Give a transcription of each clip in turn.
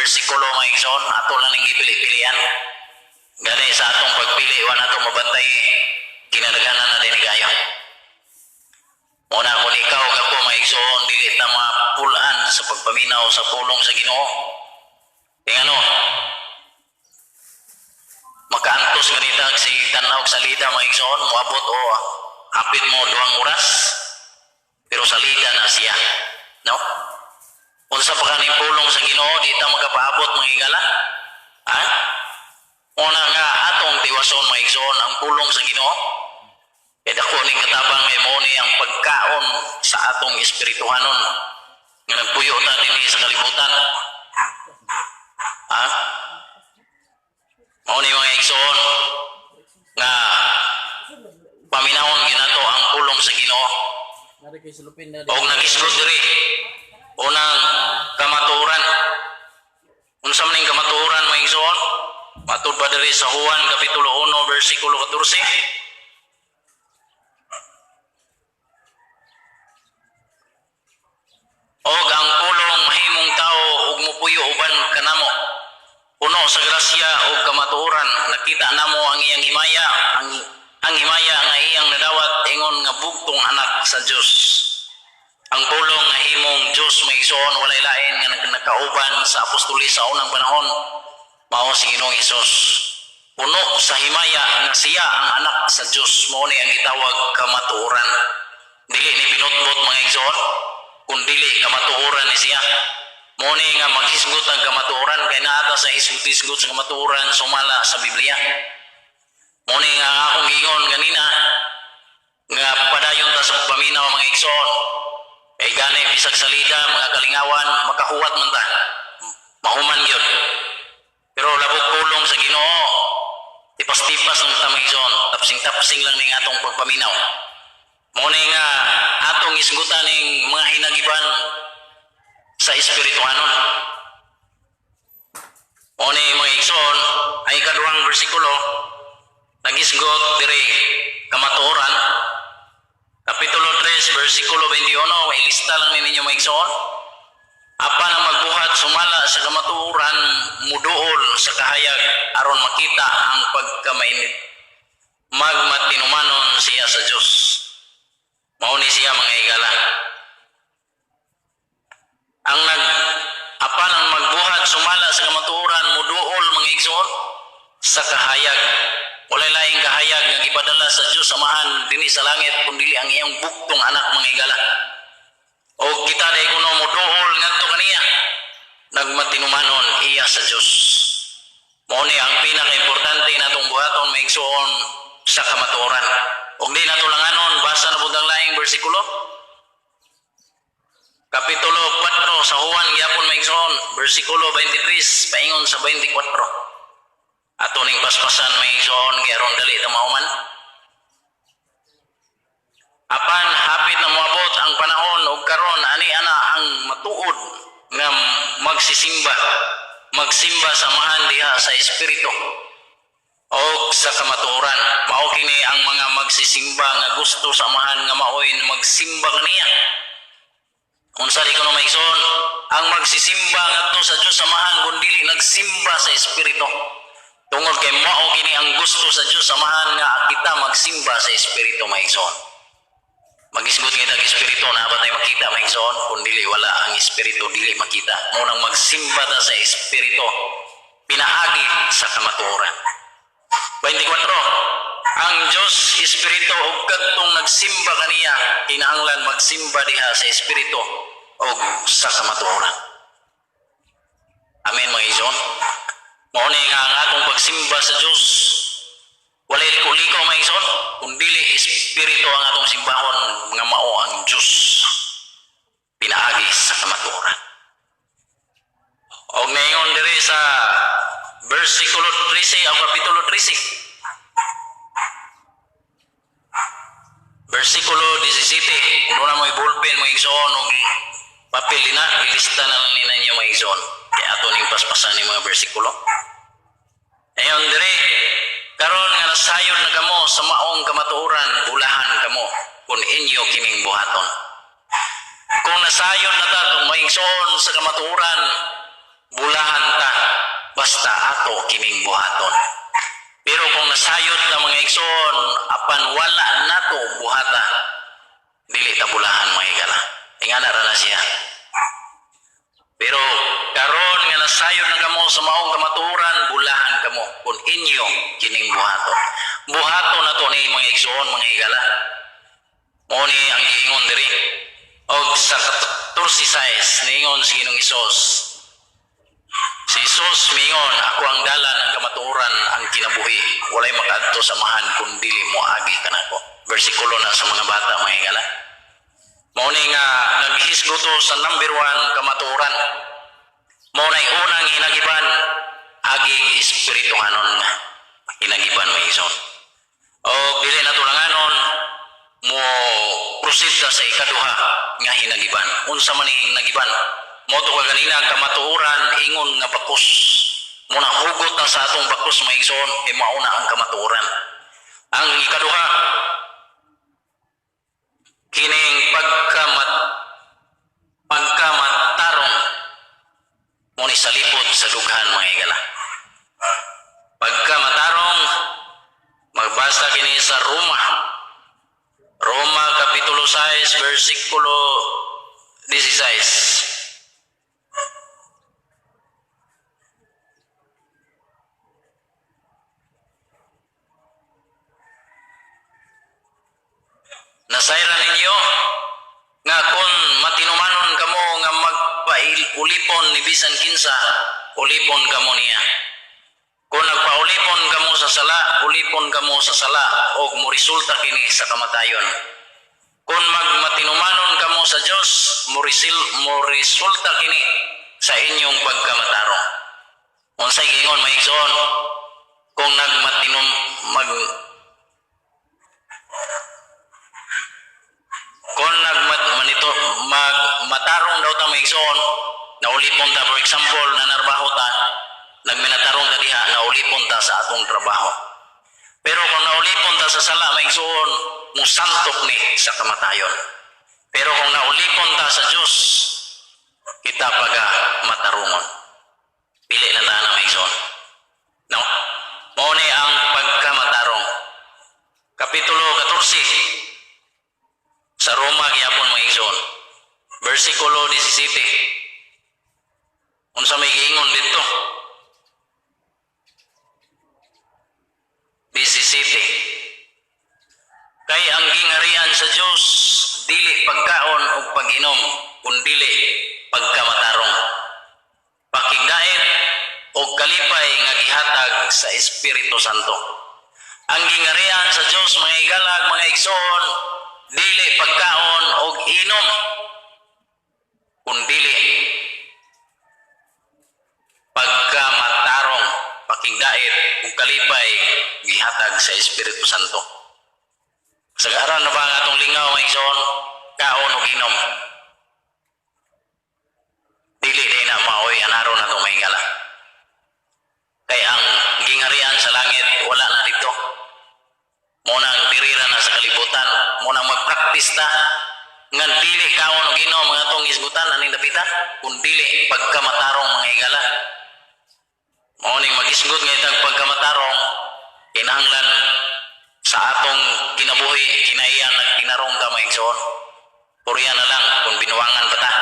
bersikulo, mga igsoon, ato lang ning gipili-pilian. Gani sa atong pagpili, wa nato mabantay, kinadaghanan na din kayo. Muna kung ikaw ug ako, mga igsoon, dili ta mapulaan sa pagpaminaw sa pulong sa Ginoo. Kaya ano, makaantos ganita si tanaw salida, mga igsoon, moabot o hapit mo 2 oras, pero salida na siya. No? Unsa pa kaning pulong sa Ginoo, di ta makapaabot, mga higala? Ha? Una nga atong tiwason, mga igsoon, ang pulong sa Ginoo. Kay dako ning katabang kay mao ni ang pagkaon sa atong espirituhanon nga nagpuyo ta dinhi sa kalibutan. Ha? Mao ni, mga igsoon, nga paminawon ginato ang pulong sa Ginoo. Nari kay sulupin na. Og nagisgot diri unang kamatuoran. Unsa man ning kamatuoran, mga igsoon? Matud pa diri sa Juan kapitulo 1 bersikulo 14. Og ang pulong mahimong tao ug mupuyo uban kanamo. Puno sa grasya ug kamatuoran, nakita namo ang iyang himaya, ang himaya nga iyang nadawat ingon nga bugtong anak sa Dios. Ang pulong nga himong Dios, mga igsoon, walay lain nga nagkauban sa apostoles sa unang panahon, mao si Ginoong Hesus. Puno sa himaya nga siya ang anak sa Dios, mao ni ang gitawag kamatuoran. Dili ni binutbot, mga igsoon, kun dili kamatuoran ni siya. Mao ni nga maghisgot ang kamatuoran kay naa ta sa hisgot-hisgot sa kamatuoran sumala sa Biblia. Mao ni nga akong gingon ganina nga padayon ta sa pagpaminaw, mga igsoon. Kay gani bisag salida, mga kalingawan, makahuwat man ta. Mahuman gyud. Pero labog pulong sa Ginoo, tipas-tipas lang ta, mga igsoon, tapsing-tapsing lang ning atong pagpaminaw. Mao ni nga atong isgutan ning mga hinagiban sa espirituhanon. Mao ni, mga igsoon, ay kaduhang bersikulo nagisgot diri kamatuoran. Kapitulo 3 bersikulo 21, ilista lang ni ninyo, mga igsoon. Apan ang magbuhat sumala sa kamatuoran muduol sa kahayag aron makita ang pagkamainit. Magmatinumanon siya sa Dios. Mao ni siya, mga higala. Ang nag apan ang magbuhat sumala sa kamatuoran muduol, mga igsoon, sa kahayag. Walay laing kahayag nga gipadala sa Dios Amahan dinhi sa langit kun dili ang iyang bugtong anak, mga higala. O kita day kuno muduol ngadto kaniya nagmatinumanon iya sa Dios. Mao ni ang pinaka-importante natong buhaton, mga igsoon, sa kamatuoran. Ug di nato langanon, basa na pud ang laing bersikulo. Kapitulo 4 sa Juan gyapon, mga igsoon, bersikulo 23 paingon sa 24. Ato ning paspasan, mga igsoon, kay aron dali ta mahuman. Apan hapit na moabot ang panahon ug karon ani ana ang matuod nga magsisimba magsimba sa Amahan diha sa espiritu o sa kamatuoran. Mao kini ang mga magsisimba nga gusto sa Amahan nga maoy magsimba kaniya. Unsa di kuno, mga igsoon, ang magsisimba ngadto sa Dios Amahan kun dili nagsimba sa espiritu? Tungod kay mao kini ang gusto sa Dios Amahan nga kita magsimba sa espiritu, mga igsoon. Magisgot kita ang espiritu na ba tayo makita, mga igsoon? Kung dili wala ang espiritu, dili makita. Mao nang magsimba ta sa espiritu pinaagi sa kamatuoran. 24. Ang Diyos espiritu ug kadtong nagsimba kaniya kinahanglan magsimba diha sa espiritu ug sa kamatuoran. Amen, mga igsoon. Mao ni nga ang atong pagsimba sa Diyos walay liko-liko, mga igsoon, kun dili espiritu ang atong simbahon nga mao ang Diyos pinaagi sa kamatuoran. Og ngayon diri sa versikulo 13 o kapitulo 13 versikulo 17, kung na mo ballpen, mga igsoon, og papel na, ilista na lang ninyo, mga igsoon. Kaya ato ning paspasan ni mga versikulo. Ayon dire, karon nga nasayod na kamo sa maong kamatuoran, bulahan kamo kung inyo kining buhaton. Kung nasayod na ta, mga igsoon, sa kamatuoran, bulahan ato kining buhaton. Pero kung nasayod na, mga igsoon, apan wala nato buhata, dili ta bulahan, mga higala. Ingana ra na siya. Pero karon nga nasayod na kamo sa maong kamatuoran, bulahan kamo kung inyo kining buhaton. Buhaton na to ni, mga igsoon, mga higala. Mao ni ang giingon diri. Og sa 14:6, niingon si Ginoong Hesus. Si Jesus mingon, "Ako ang dalan, ang kamatuoran, ang kinabuhi. Walay makaadto sa Amahan kun dili moagi kanako." Versikulo na sa mga bata, mga higala. Mao ni nga naghisgot to sa number 1, kamatuoran. Mao na'y unang hinagiban, agi espirituhanon nga hinagiban, mga igsoon. O dili na tulanganon, mo proceed ta sa ikaduha nga hinagiban. Unsa man ni hinagiban? Mao to ka ganina, kamatuoran ingon nga bakos. Muna hugot na sa atong bakos, mga igsoon, e mauna ang kamatuoran. Ang ikaduha, kining pagkamatarong, mo ni salipod sa dughan, mga higala. Pagkamatarong, magbasa kini sa Roma. Roma Kapitulo 6, versikulo 16. Nasayran ninyo nga kung matinumanon kamo nga magpaulipon ni bisan kinsa, ulipon kamo niya. Kung nagpaulipon kamo sa sala, ulipon kamo sa sala og moresulta kini sa kamatayon. Kung magmatinumanon kamo sa Dios, moresulta kini sa inyong pagkamatarong. Unsay giingon, mga igsoon, kung nagmatinum mag kung nagmat manito magmatarong daw ta, mga igsoon, naulipon ta? For example, nanarbaho ta, nagminatarong ta diha, naulipon ta sa atong trabaho. Pero kung naulipon ta sa sala, mga igsoon, musantok ni sa kamatayon. Pero kung naulipon ta sa Dios, kita paga matarungon. Pili na ta na, mga igsoon, no? Mao ni ang pagkamatarong. Kapitulo 14 sa Roma gyapon, mga igsoon. Versikulo 17. Unsa may giingon dito? 17. Kay ang gingharian sa Dios dili pagkaon o pag-inom, kundili pagkamatarong, pakigdait o kalipay nga gihatag sa Espiritu Santo. Ang gingharian sa Dios, mga igalag, mga igsoon, dili pagkaon o inom, kundili pagkamatarong, pakigdait ug kalipay gihatag sa Espiritu Santo. Kasagaran na ba ang atong lingaw, mga igsoon, kaon ug inom? Dili day na maoy anaron na itong mahigala. Kay ang gingharian sa langit wala na dito. Mo nang dirira na sa kalibutan, mo nang magpraktis ta nga dili kaon og inom mga atong hisgutan aning dapita, kun dili pagkamatarong, mga higala. Mao ning magisgot nga itang pagkamatarong, kinahanglan sa atong kinabuhi kinaiyan nagtinarong ka, mga igsoon. Purya na lang kung binuangan pa ta,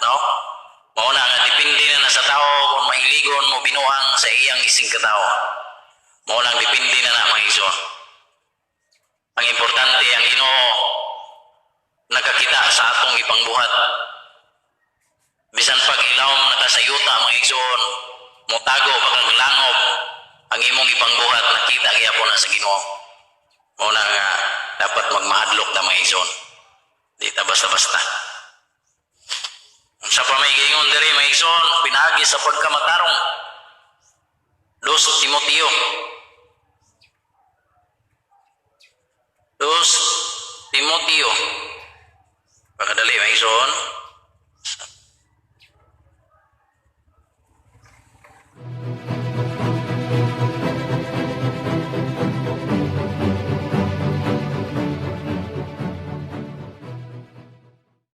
no? Mao na nga depende na na sa tao kung mahiligon mo binuang sa iyang ising katao. Mao nang depende na na, mga igsoon. Ang importante, ang Ginoo nakakita sa atong ipangbuhat. Bisan pag ilawom na ka sa yuta, mga igsoon, motago pa kag langob, ang imong ipangbuhat nakita gyapon na sa Ginoo. Mao na nga dapat magmahadlok ta, mga igsoon. Di ta basta-basta. Unsa pa may giingon diri, mga igsoon, pinaagi sa pagkamatarong? 2 Timoteo. 2 Timoteo. Pakadali, mga igsoon.